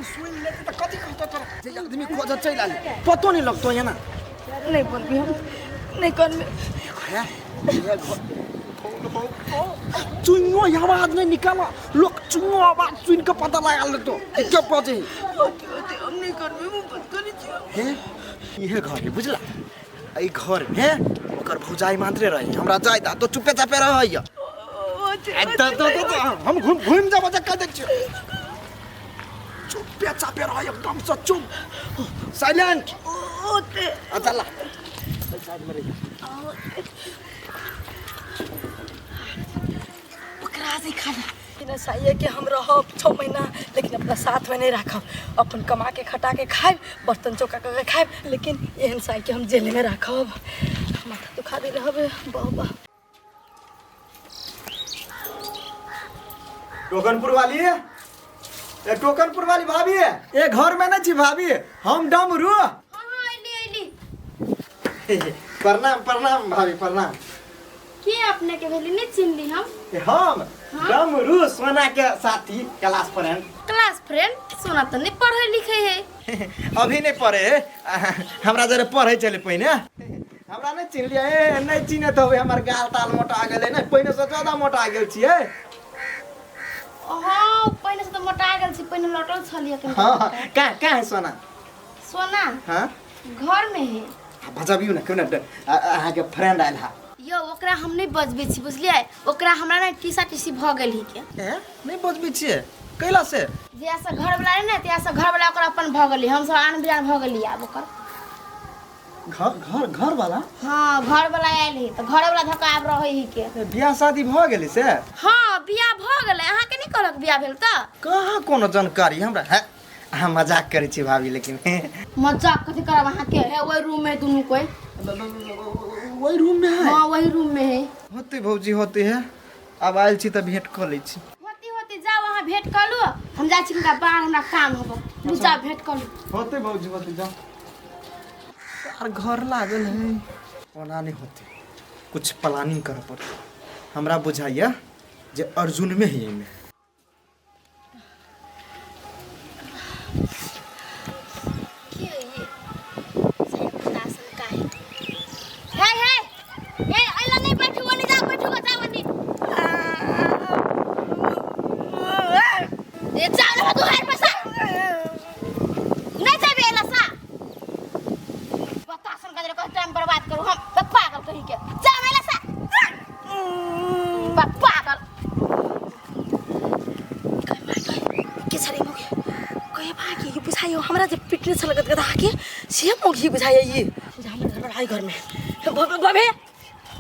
सुनि लेतै तऽ कथी कहतौ तोरा जे आदमी खोजऽ चलि आयल पतो नहि लगतौ एना। नहीं बोलबी हम नहीं करबे। है ये घर चुइयो आवाज नहीं निकाल, लोग चुइयो आवाज सुन के पता लगा लेतो कि के बजे। होते होते हम नहीं करबे, मुँह बंद करै छियौ। हे इहे घर है बुझला, एहि घर में ओकर भौजाई मात्रे रही, हमरा जाय दा तो चुपे चापे रहैया। होते आ, त हम घुम घुम जाबो जे कह दै छियौ, चुपे चापे रह एकदम से चुप साइलेंट। होते अच्छा ला साइड में रहिया। पकड़ा से खाना बिना साइए के हम रहब 6 महीना, लेकिन अपना साथ में नहीं राखब, अपन कमा के खटा के खाएब, बर्तन चौका करके खाएब, लेकिन एहन साई के हम जेल में राखब। माथा दुखा दे रहब बाबा। टोकनपुर वाली है, ए टोकनपुर वाली भाभी है, ए घर में नहीं छी भाभी, हम डमरू। हाँ हाँ अइली अइली। प्रणाम प्रणाम भाभी प्रणाम। के अपने के भेली नहीं चिन्हली हम? ए, हम डमरू सोना के साथी, class friend. Class friend? Sona तो नहीं पढ़े लिखे है। अभी नहीं पढ़े, हमरा जरे पढ़े चले पहिने। हमरा नहीं चिन्हलियै? ए नहीं चिन्हत होबै, हमर गाल ताल मोटा गेलै ने, पहिने से ज्यादा मोटा गेल छियै। हाँ पहिने से तो मोटा गेल छी, पहिने लटल छलियै कनी। हाँ कहाँ कहाँ है सोना? सोना हाँ घर में है। बजबियौ ने क्यों ने, अहाँके फ्रेंड आयल हा। यौ ओकरा हम नहीं बजबै छी बुझलियै, ओकरा हमरा ने टीसा टीसी भऽ गेल ही के। ए नहीं बजबै छियै कैला से? जहिया से घर वाला रहे ने तहिया से घर वाला ओकरा अपन भऽ गेलै, हमसब आन बिरान भऽ गेली आब ओकर। घर घर घर वाला? हाँ घर वाला आयल है तऽ घर वाला धक्का आब रहै ही के। ए, बियाह शादी भऽ गेलै से? हाँ बियाह भऽ गेलै, अहाँके नहीं कहलक बियाह भेल तऽ? कहाँ कोनो जानकारी हमरा है, अहाँ मजाक करै छी भाभी। लेकिन मजाक कथी करब अहाँके, है ओहि रूम में दुनू कोई। वही रूम में है? हाँ वही रूम में है। होते भौजी होते है, अब आयल छी तऽ भेंट कऽ लै छी। होती होती जाओ अहाँ भेंट कऽ लू, हम जाइ छी कनिका बाहर, हमरा काम होबो, लू जाओ भेंट कऽ लू। होते भौजी होते जाओ। यार घर लागल है, ओना नहीं होते, कुछ प्लानिंग करऽ पड़तै। हमरा बुझाइया जे अर्जुन में है एहिमे। की होइए साहेब बतासन काहे? हे हे हे अइला नहीं बैठू ओनी, जाओ बैठू जाओ ओनी। ए जाओ ना तू हार पैसा नहीं जाबे अइला सा बतासन का जरा टाइम बर्बाद करू हम तो पागल कहीं के, जाओ अइला सा पागल। के छरे मौगी कहे भागी ये बुझाइयो हमरा जे पिटने छल गदगदा के से मौगी बुझाइयो ये हमरा घर पर आई घर में बाबे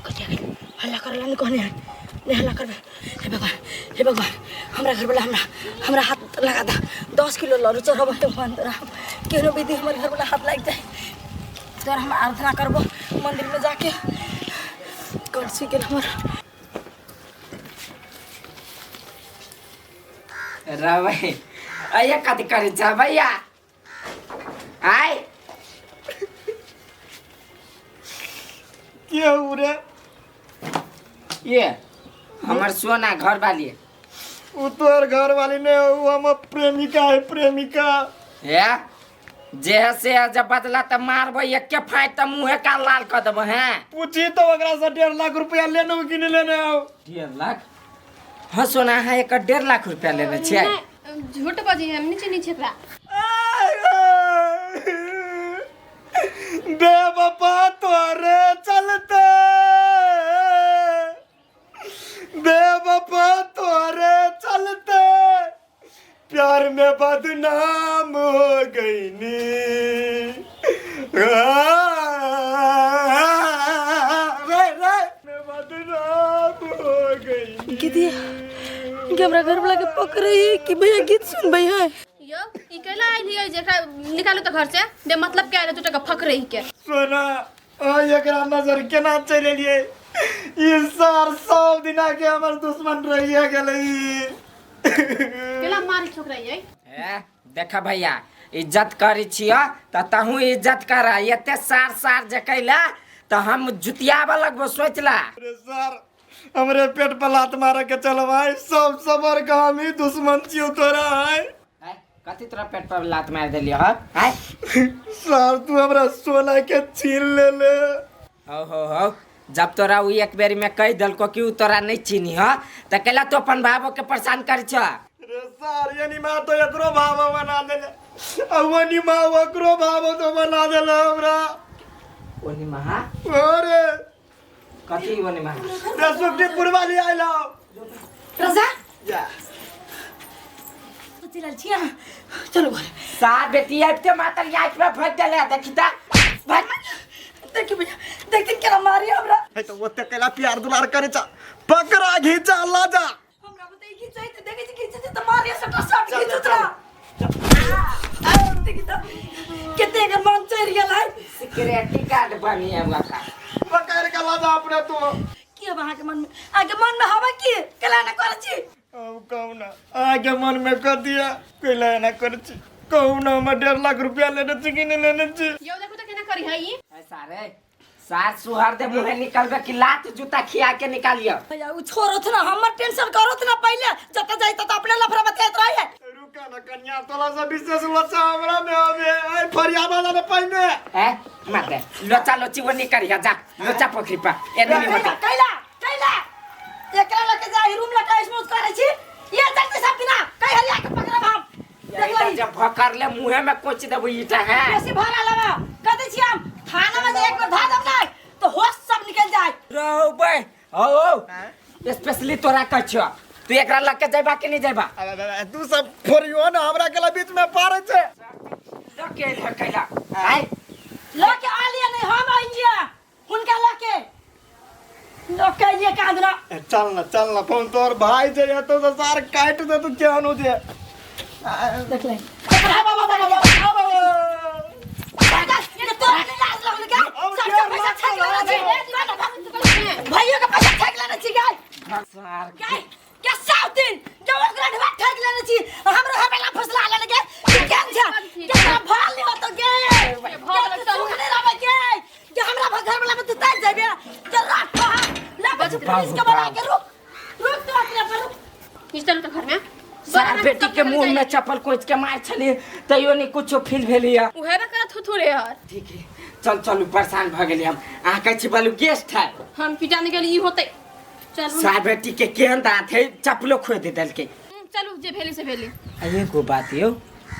कहिया गेल हल्ला करला नहीं कहने है, नहीं हल्ला करबे। हे भगवान हे भगवान हमरा घर वाला हमरा हमरा हाथ लगा दा, 10 किलो लड़ू चढ़ब हे भगवान तोरा, केहनो विधि हमर घर वाला हाथ लागि जाए तोरा हम आराधना करबो मंदिर में जाके। कर सुई गेल हमर। रबै अइया कथी करै छ भैया? आय के हौ रे? ये हमर सोना घर वाली। उ तोहर घर वाली नहीं हो, उ हमर प्रेमिका है प्रेमिका। हे जे है से है, जब बदला त मारबै एके फाइट त मुँहे का लाल कऽ देबो। हैं पूछी तो ओकरा से 1.5 लाख रुपया लेने कि नहीं लेने आओ? 1.5 लाख? हाँ सोना अहाँ एकर 1.5 लाख रुपया लेने छियै? झूठ बजै हम नहीं चिन्है छियै एकरा। बेवफा तोरे चलते, बेवफा तोरे चलते प्यार में बदनाम हो गई नी। रे रे में बदनाम हो गई। गीतिया के हमरा घर वाला के पकड़े कि भैया गीत सुनबै है। यो ई कैला आइल हियै जेकरा निकालू तऽ घर से बे मतलब के आइल तू टका फक रही के। सोना आ एकरा नजर केना चलि एलियै? ई सार सब दिना के हमर दुश्मन रहिए गेलै। केला मारी छोकरा यै? ए देखा भैया इज्जत करै छियै तऽ तहूँ इज्जत कर, एते सार सार जे कैला तऽ हम जुतियाबऽ लगबो सोचला। अरे सर हमरे पेट पर लात मारे के चलवाई, सब सबर के हम ही दुश्मन छियौ तोरा। आय कथी तोरा पेट पर लात मारि देलियो हँ आय? सर तू हमरा सोना के छीन ले ले। हो हो हो, जब तोरा उ एक बेरी में कहि देलको कि उ तोरा नहीं चिन्ही ह त कैला तू अपन बाबो के परेशान करै छ? रे सर यानी माँ तो एकरो भाव बना देले, आ वनी माँ ओकरो भाव तो बना देले हमरा। ओनी महा? अरे कथी ओनी महा? रे सुखदीपुर वाली आइलो। रजा जा सोचि रहल छी अहाँ, चलू घर। सार बेटी आबिते मातल आँखि में भरि देले, देखी त भरि। देखी भैया, देखथिन केना मारी हमरा। है तो ओते कैला प्यार दुलार करे चा, पकड़ा घीचा ला जा। हमरा बताई घीचै त देखै छी घीचै त मारी सबटा सब घीचत रह। देखी त कते एकर मन चढ़ि गेल है। सिक्योरिटी गार्ड बनी है ओकरा। पकड़ के ला जा अपने तू। की अब अहाँके मन में, अहाँके मन में हवा की केला ना करै छी? अब कहू ना अहाँके मन में कर दिया कैला एना करै छी? कहू ना हमरा 1.5 लाख रुपया लेने छी कि नहीं लेने छी? यौ देखू त केना करी है ई। ऐ सारे सार सुहर दे मुहे निकलबे कि लात जूता खिया के निकालियो। भैया उ छोड़त ना, हमर टेंशन करत ना, पहिले जत जाई तत अपने लफड़ा बतियाइत रहे। रुका ना कन्या, तोला से विशेष लोचा हमरा में आवे। ऐ फरियाबा ना पहिने। ए मार दे लोचा लोची वो नहीं करिया, जा लोचा पोखरी पर एने नहीं होता। कैला कैला एकरा लके जाई रूम लके स्मूथ करै छी, ये जल्दी सब बिना कई हरिया के पकड़ब हम। देख लही जब भकर ले मुहे में कोच देबो ईटा है। बेसी भरा लबा कथी छी हम थाना में जे एक बार धा देब नै तो होश सब निकल जाए। रहो बे हो हो, स्पेशली तोरा कहै छियो, तू एकरा लके जाइबा कि नहीं जाइबा? अरे तू सब फोरियो ना हमरा के बीच में पारे छे। लके एलह कैला आय लके आलिया नहीं हम आइया हुनका लके लके ये कांदना। चल ना चल ना, फोन तोर भाई जे या तो सार काट दे तू केहन हो जे। देख ले बाबा बाबा बाबा भाइयों के पैसा ठेक लेने छी गाय गाय के 7 दिन जब ओकरा ढवा ठेक लेने छी, हमरो हमेला फसला लेने के केन छै के भाल नहीं होतो गे के सुख नहीं रहबे के के हमरा घर वाला में तू ताज जाबे के रात को ला बच्चे पुलिस के बुला के रुक रुक तो अपने पर रुक। चलू त घर में। सार बेटी के मुंह में चप्पल कोच के मार छली तैयो नहीं कुछो फील भेलिया। उहे बे करत थुथुरे यार। ठीक है चल चलू, परेशान भ गेली हम। अहाँ कहै छी बालू गेस्ट है, हम की जाने गेली ई होतै। चलू सार बेटी के केहन दांत है, चप्पलो खोइ दे देलकै। चलू जे भेली से भेली। एगो बात यौ,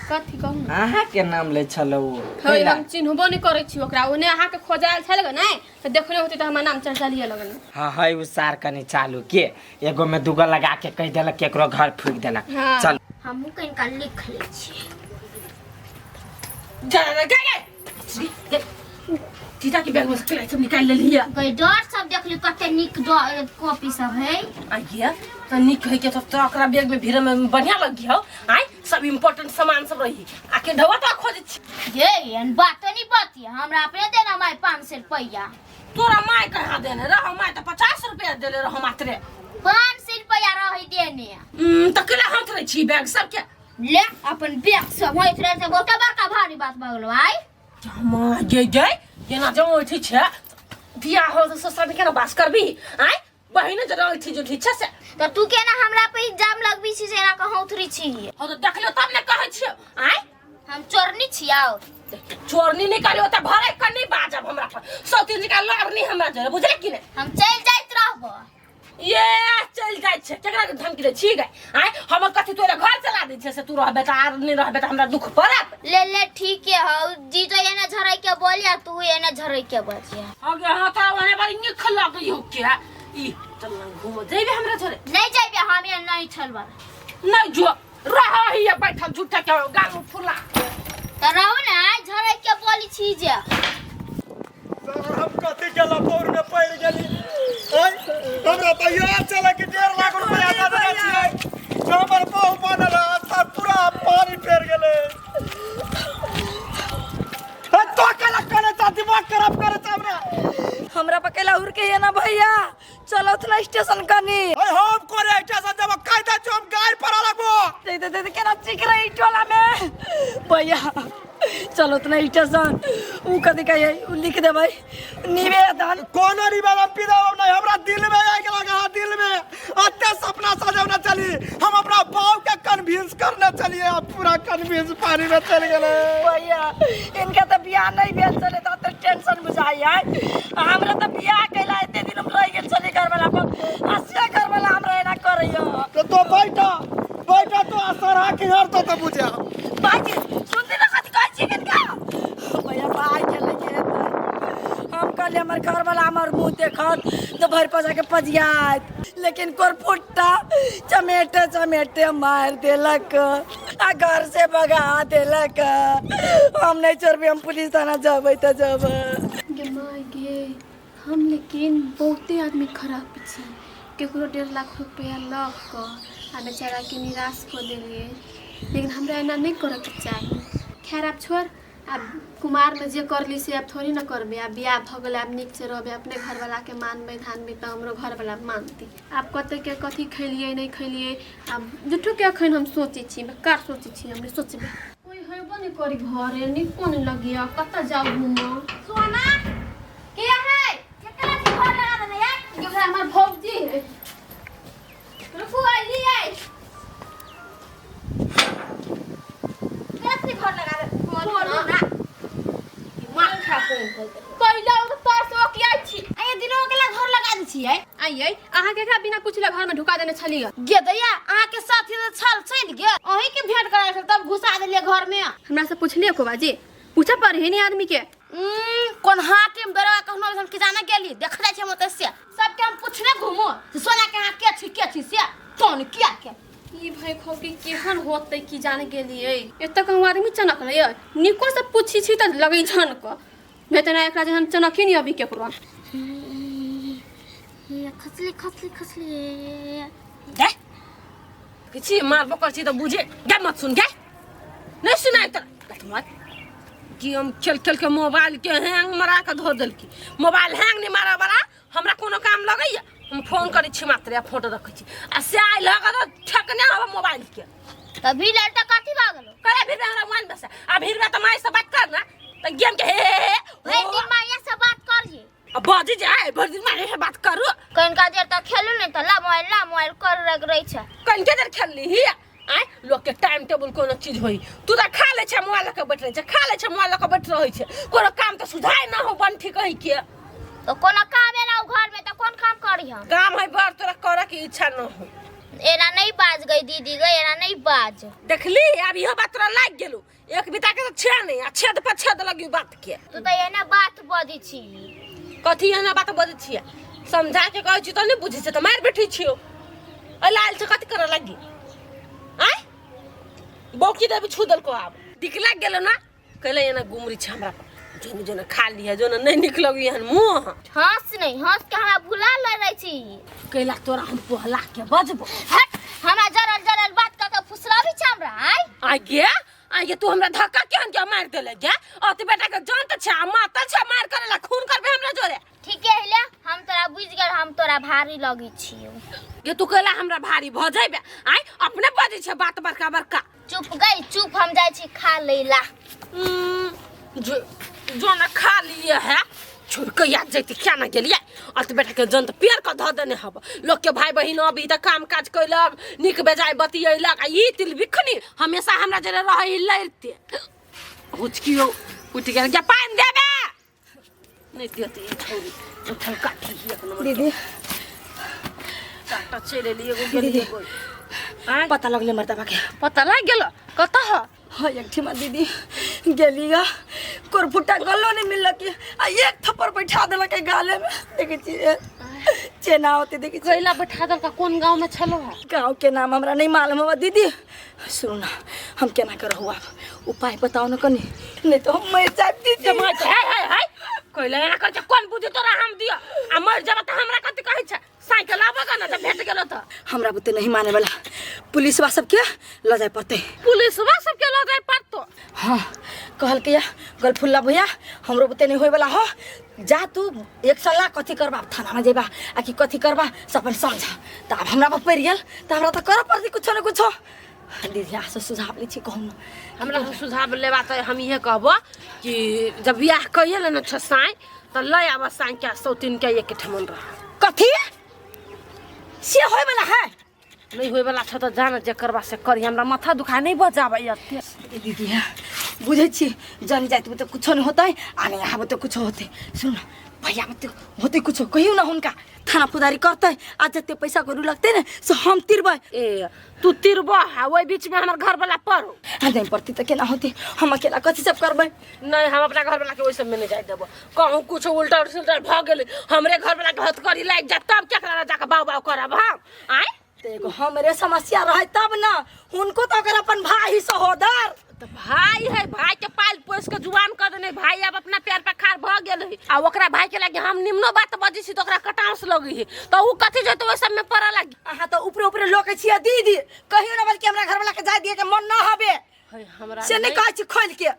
कथी कहू? अहाँ के नाम ले छलौ हे, हम चिन्हबो नहीं करै छी ओकरा, ओने अहाँ के खोजायल छल ग नै त देखने होती त हमर नाम चर्चा लिय लगल। हाँ है उ सार कनी चालू के एगो में दूगो लगा के कह देलक केकरो घर फूक देलक। हाँ। चल हमहू कनिका लिख लै छी। जा जा गे गे जीजा के बैग में से सब निकाल लेलिया। गई डर सब देखली कते नीक कॉपी सब है। आइया त नीक है के तब तो ओकरा बैग में भीड़ में बढ़िया लग गया आइ सब इम्पोर्टेंट सामान सब रही आके ढवा तो खोज छी। गे एहन बात नहीं बाती, हमरा अपने देना माय 500 रुपया। तोरा माय कहाँ देने रहो? माय त 50 रुपया देले रहो मात्रे। 500 रुपया रही देने। त केला हाथ रहे छी बैग सब के? ले अपन बैग सब होइत रहे से बहुते बड़का भारी बात भऽ गेलो आइ। जमा गे गे जेना जमा उठी छे बियाह हो त ससुर केना बास करबी आइ? बहिन जरा उठी जो ठीक छै से। त तू केना हमरा पे इल्जाम लगबी छी से एना कहौं थोड़ी छी? हो त देखलियो तब ने कहै छियो आइ। हम चोरनी छी आओ। चोरनी निकालियो त भरे के नहीं बाजब हमरा पर, सौतीन जी का लड़नी हमरा जरे बुझले कि नै? हम चल जाइत रहबो। ये चल जाइत छै केकरा के धमकी दै छी गै आइ? हमर कथी तोरा घर चला दै छै से तू रहबे त आर नहीं रहबे त हमरा दुख पड़त। ले ले ठीक है हौ जीजो एना झरै के बोलिया तू एना झरै के बजिया। आगे हां त ओने बार निक लगई हो के ई चल ना घूम जइबे हमरा छोरे? नहीं जइबे हम, ये नहीं चलबा। नहीं जो रह ही बैठल झूठा के गाल फुला त रहू ना झरै के बोली छी जे। सर हम कथी के लपौर में पड़ गेली। हमरा त याद छल कि 1.5 लाख रुपया दे देने छियै, हमर बहु बनल पूरा पानी फेर गेलै। तो केला करे ता दिमाग खराब करे ता हमरा। हमरा पर केला उड़ के ये ना भैया चलो ना स्टेशन कनी। अरे हम करे स्टेशन जब कायदा जो हम गाय पर लगबो। दे दे दे केना चिक रही टोला में भैया चलो ना स्टेशन। उ कथी कहे उ लिख देबै निवेदन। कोनो निवेदन पिदाब नहीं, हमरा दिल में आगि लगा, दिल में अते सपना सजौने चली। हम अपना बाऊ के कन कन्विंस करने चलिए आप पूरा कन्विंस पानी में चल गेलै। भैया इनका तो बियाह नहीं भेल छलै तऽ ओते टेंशन बुझाइ है। हमरा तऽ बियाह कैला एते दिन हम रहि गेल छलियै घरवाला पर, आ से घरवाला हमरा एना करैया। तो तो बैठा बैठा तो असर के हर तो तो बुझा। भाईजी सुनते ना कथी कहै छी किनका? भैया भाई के लेके एतै। हम कहलियै हमर घरवाला हमर मुँह देखत तऽ भरि पजा के पजियात, लेकिन कोरफुट्टा चमेटे चमेटे मार देलक आ घर से भगा देलक। हम नहीं छोड़बै, हम पुलिस थाना जबै तऽ जबै। गे माय गे, हम लेकिन बहुते आदमी खराब छी। केकरो 1.5 लाख रुपया लऽ कऽ आ बेचाराके निराश कऽ देलियै, लेकिन हमरा एना नहि करऽके चाही। खैर, आब छोड़। आब कुमारमे जे करली से आब थोड़ी ने करबै। आब बियाह भऽ गेलै, आब नीकसँ रहबै, अपने घरवलाके मानबै धानबै तऽ हमरो घरवला मानतै। आब कतेके कथी खैलियै नहि खैलियै, आब झूठोके एखन हम सोचै छी, बेकार सोचै छी। हम नहि सोचबै। कोइ हेबो नहि करी घरे, नीको नहि लगैया। कतऽ जाउ घूमऽ? सोना के है? केकरा छी घर लगा देने यार? गे भाय, हमर भौजी है। रुकू, आइली आई। केकरा छी घर लगा दे? बोलू ना। कैला ओ तोर से ओकियाइ छी? आये दिनो अकेला घर लगा दै छियै। आइयै, अहाँ केकरा बिना पूछले घर में ढुका देने छलियै? गे दैया, अहाँ के साथी तऽ छल चलि गेल, अहीं के भेंट करायल छल तब घुसा देलियै घर में। हमरा से पूछलियै को बाजी? पूछे पर है नहीं आदमी के। कोन हाकिम दरोगा कखनो हम की जाने गेली, देख जाइ छै हम ओतऽ से सबके हम पूछने घूमू से सोना के अहाँ के छी, के छी से कोन किया के। ई भाई खौ कि केहन होतै की जाने गेलियै। एतऽ कहूँ आदमी चनकलै? नीको से पूछी छी तऽ लगै छन क नहीं तऽ एकरा जेहन चनकी नहीं अभी केकरो। खसली खसली खसली। गे किछि मारबो कर छी तऽ बुझे गे मत सुन गे, नहीं सुनाय तर मार कि हम खेल खेल के मोबाइल के हैंग मारा के धो देलकी। मोबाइल हैंग नहीं मारा वाला हमरा कोनो काम लगैया? हम फोन करै छी मात्र आ फोटो रखै छी आ से आइल हक तऽ ठेकने हब मोबाइल के। तभी लड़का कथी भऽ गेलो? करे भीड़ हमरा मोबाइल बस आ भीड़ में तऽ माय से बात कर ना तऽ गेम के हे हे हे। भरि दिन माया से बात करिए। आ बजी जाए भरि दिन माय से बात करू। कनिका देर तक खेलू नहि तऽ ला मोबाइल ला मोबाइल कर रग रहै छै। कनिके देर खेलली ही आय? लोग के टाइम टेबुल कोनो चीज होई। तू तऽ खा ले छै मोबाइल लऽ के बैठ रहै छै, खा ले छै मोबाइल लऽ के बैठ रहै छै, कोनो काम तऽ सुझाय ना हो बन ठीक है के। तऽ कोनो काम एना घर में तऽ कोन काम करी हम? काम है बड़, तोरा करे के इच्छा न हो। एना नहीं बाज गई दीदी गई, एना नहीं बाज। देखली, अब इहो बात तोरा लाग गेलू। एक बिता के तऽ छे नहीं आ छेद पर छेद लगी बात के। तू तऽ एना बात बजै छी। कथी एना बात बजै छियै? समझा के कहै छी तऽ नहि बुझै छै तऽ मारि बैठै छियौ। अइ लाल छै, कथी करऽ लगी आय? बौकी देवी छू देलको, आब दिक लागि गेलो ना? कहले एना गुमरी छै हमरा पर, जोने जोने खा लिहे, जोने नहीं निक लगी हन मुँह। हंस नहीं, हंस के हमरा भुला ले रहै छी। कैला तोरा हम पोहला के बजबो। हट, हमरा जरल जरल बात कऽ के फुसलाबै छै हमरा आय। आइ गे, आइ गे, तू हमरा धक्का केहन के मारि देले गे? अति बेटा के जान तऽ छै आ मातल छै, मार करेला खून करबे हमरा जोरे। ठीके हेले, हम तोरा बुझि गेल, हम तोरा भारी लगै छियौ। गे, तू कैला हमरा भारी भऽ जइबे आइ? अपने बजै छै बात बड़का बड़का। चुप गई चुप, हम जाइ छी खा लैला। जो जो ना खा लिए है छोड़ के याद जैते क्या ना गेलियै। अत बेटा के जन तऽ पेड़ के धऽ देने हब। लोग के भाई बहिन अभी तऽ काम काज कैलक, नीक बेजाय बतियैलक, आ ई तिल बिखनी हमेशा हमरा जरे रहै लड़ते। हुचकियो उठि गेल। गे पानि देबे नहीं देते ई छौरी उठल काठी एक नंबर। दीदी। टाटा चलि एली एगो गेली एगो। आँय? पता लगले मर्दबा के। पता लागि गेलो? कतऽ ह? हाँ, एक ठिमा दीदी गेली गा, कोरफुटा गलो नहीं मिलल के आ एक थप्पड़ बैठा देलक के गाले में। देखै छी चेना होते, देखै छी। कैला बैठा देलका? कोन गाँव में छलो है? गाँव के नाम हमरा नहीं मालूम है दीदी। सुनू ना, हम केना करहु आब? उपाय बताओ ना कनी, नहीं तो हम मर जाब दीदी। मर जा। हे हे हे, कैला एना करै छै? कोन बुद्धि तोरा हम दिअ? आ मर जब तऽ हमरा कथी कहै छै? साइकिल आबऽ ग ना, जब भेट गेलो तऽ। हमरा बुते नहीं माने वाला, पुलिसवा सबके लऽ जाय पड़तै। पुलिसवा सबके लऽ जाय पड़तो? हाँ, कहलकै या गलफुल्ला भैया, हमरो बुते नहीं होय वाला हो, जा तू एक सल्लाह कथी करबा, थानामे जेबा आ कि कथी करबा से अपन समझा। तऽ आब हमरा पर पड़ि गेल तऽ हमरा तऽ करऽ पड़तै कुछो ने कुछो। दीदी, अहाँसँ सुझाव लै छी, कहू ने। हमरा से सुझाव लेबा तऽ हम इहे कहबो कि जब बियाह कहिए लेने छ साँय तऽ लऽ आबऽ साँय के सौतीन के एक ठमन रह। कथी से होय वाला है? नहीं होय वाला छ त जान जे करबा से करी, हमरा माथा दुखा नहीं बजाबै एते। दीदी बुझै छी जन जाइत तऽ कुछो नहीं होतै आ नहीं आबे तऽ कुछो होतै। सुन न भैया मत होतै कुछो कहियो ना, हुनका थाना फौजदारी करतै आ जते पैसा करू लगतै ने से हम तिरबै। ए तू तिरबह आ ओहि बीच में हमर घर वाला पड़ो। आ नहीं पड़ती तऽ केना होतै, हम अकेला कथी सब करबै? नहीं हम अपना घर वाला के ओहि सब में नहीं जाय देबो, कहूँ कुछ उल्टा सुल्टा भऽ गेलै हमरे घर वाला के हथकड़ी लागि जाय तब केकरा जाके बाउ बाउ करब हम? आँय तऽ एगो हमरे समस्या रहै तब ना, हुनको तऽ अगर अपन भाई सहोदर तऽ भाई है, भाई के पाल पोस के जुआन कर देने, भाई अब अपना पैर पर खाड़ भऽ गेल है आ ओकरा भाई के लागी हम निम्नो बात बजै छी तऽ ओकरा कटाउस लगै है तऽ उ कथी जेतै ओहि सब में पड़ऽ लागी। अहाँ तऽ ऊपरे ऊपरे लोकै छियै दीदी, कहियो ना बल्कि हमरा घरवाला के जाय दिए के मन ना हबे। है, हमरा से नहीं कहै छी खोलि के।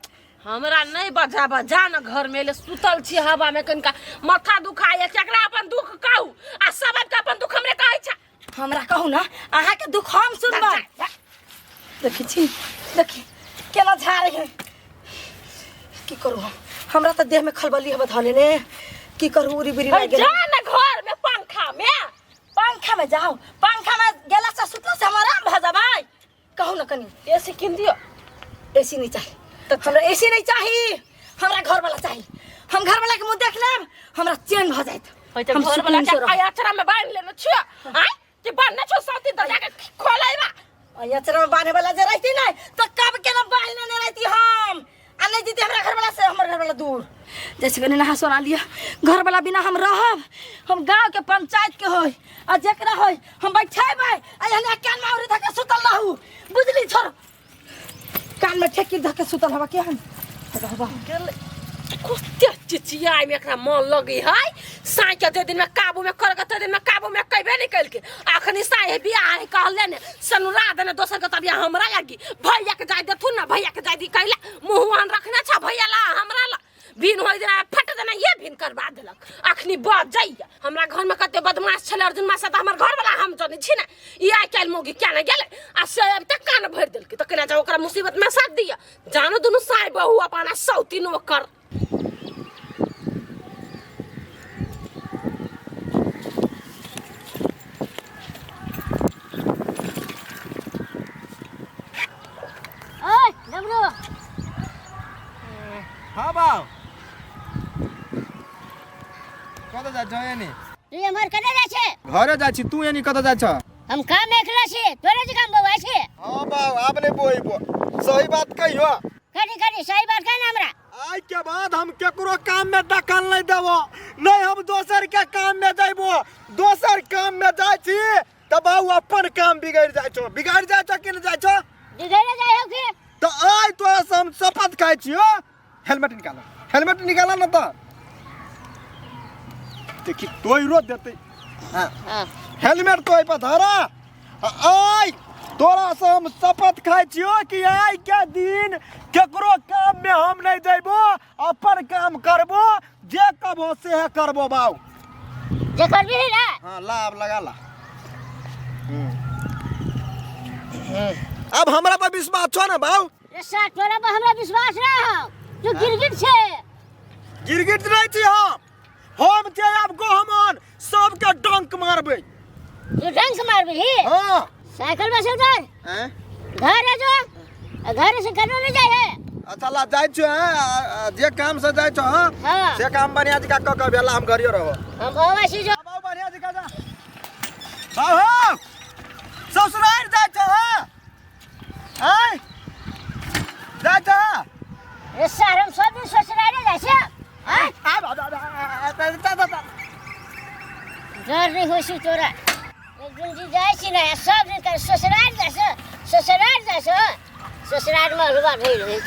हमरा नहीं बजाब, जा न घर में ले सुतल छी हवा में कनिका माथा दुखाय, केकरा अपन दुख कहू आ सब आबि के अपन दुख हमरे कहै छै। हमरा कहू ना अहाँ के दुख हम सुनबै। देखै छी देखी केना झाड़ै है, की करू हम, हमरा तऽ देह में खलबली हबे धऽ लेने, की करू उरी बिरी लागि गेल। जा न घर में पंखा में, पंखा में जाओ, पंखा में गेला से सुतला से हम आराम भऽ जेबै। कहू ना कनी एसी किन दियो? एसी नहीं चाही तऽ हमरा, एसी नहीं चाही हमरा, घर वाला चाही। हम घर वाला के मुँह देख लेब हमरा चैन भऽ जायत। हम घर वाला के आइ अचरा में बांध लेने छियो, आइ कि बांधने छो सौती तऽ जाके खोलेबा। आइ अचरा में बांधे वाला जे रहती नहीं तऽ कब के ना बांध लेने रहती हम, आ नहीं जीती हमरा घर वाला से हमर घर वाला दूर। जैसे कनी नहा सोना लिया, घर वाला बिना हम रहब, हम गांव के पंचायत के होय आ जेकरा होय हम बैठेबै आ एहने कान में औरी धके सुतल रहू, बुझली? छोड़ कान में ठेकी धके सुतल हवा केहन रहबा। कते चिचियाइ में एकरा मन लगै है, साँइ के जे दिन में काबू में करके ते दिन में काबू में कैबे नहीं कैलके, अखनी साँइ है बियाह है कहले ने सनुरा देने दोसर के तबिया हमरा लागी भैया के जाय देथुन ना, भैया के जाय दी कैला मुँह आन रखने छ भैया ला हमरा ला भिन होय देना फट देना ये भिन करवा देलक। अखनी बच जाइया हमरा घर में कते बदमाश छलै अर्जुन मासा तऽ हमर घर वाला हम जनै छी ने, ई आइ काल्हि मौगी क्या ने गेलै आ से अब तक कान भरि देलकै तऽ केना जाउ ओकरा मुसीबत में साथ दिया, जानो दुनू साय बहू अपन आ सौतीन ओकर। ओए डमरू। हाँ बाव कतऽ जाइ छौ एनी? तू एम्हर कतऽ जाइ छै? घरे जाइ छी, तू एनी कतऽ जाइ छौ? हम काम एकला छी, तोरे जे काम बौआ छी। हाँ बाव आब नहीं बोइबो, सही बात कहियो। करी करी सही बात कह ना हमरा। आइ के बाद हम केकरो काम में दखल नहीं देबो, नहीं हम दोसर के काम में जइबो, दोसर काम में जाइ छी तऽ बाबू अपन काम बिगड़ जाइ छौ, बिगड़ जाइ छौ कि नहीं जाइ छौ? बिगड़ जाइ हौ की? तऽ आइ तोरा से हम शपथ खाइ छियो, हेलमेट निकाल, हेलमेट निकाल ना तऽ देखी तोइरो देतै। हाँ हेलमेट तो पर धरा, आइ तोरा से हम शपथ खाइ छियो कि आइ के दिन केकरो काम में हम नहीं जइबो, अपन काम करबो, जे कबो से करबो बाऊ। जे करबी ना? हाँ ला अब लगा ला। अब हमरा पर विश्वास छो ना बाऊ? रे साथ तोरा पर हमरा विश्वास ना हो, तू गिरगिट छे। गिरगिट नहीं छी हम जे आब गहमन सबके डंक मारबै। तू डंक मारबी? हाँ। साइकिल में से उतर। हैं? घर है जो, घर से कनो नहीं जाए है। अच्छा ला जाइ छो, हैं? जे काम से जाइ छो, हाँ? हाँ। से काम बढ़िया जी का क क बेला हम घरियो रहो। हम आवे छी जो। बाबू बढ़िया जी का जा। बाबू ससुराल जाइ छो, हाँ? आय जाइ छो? ए सार हम सब दिन ससुराल जाइ छी। आय। आ, आ, आ, आ, आ, आ, आ, आ। डर नहीं होइ छी तोरा। एक दिन जी जाइ छी ने सब दिन कर ससुराल जाइ छो, ससुराल जाइ छो, ससुराल में हलुआ भेल होइ।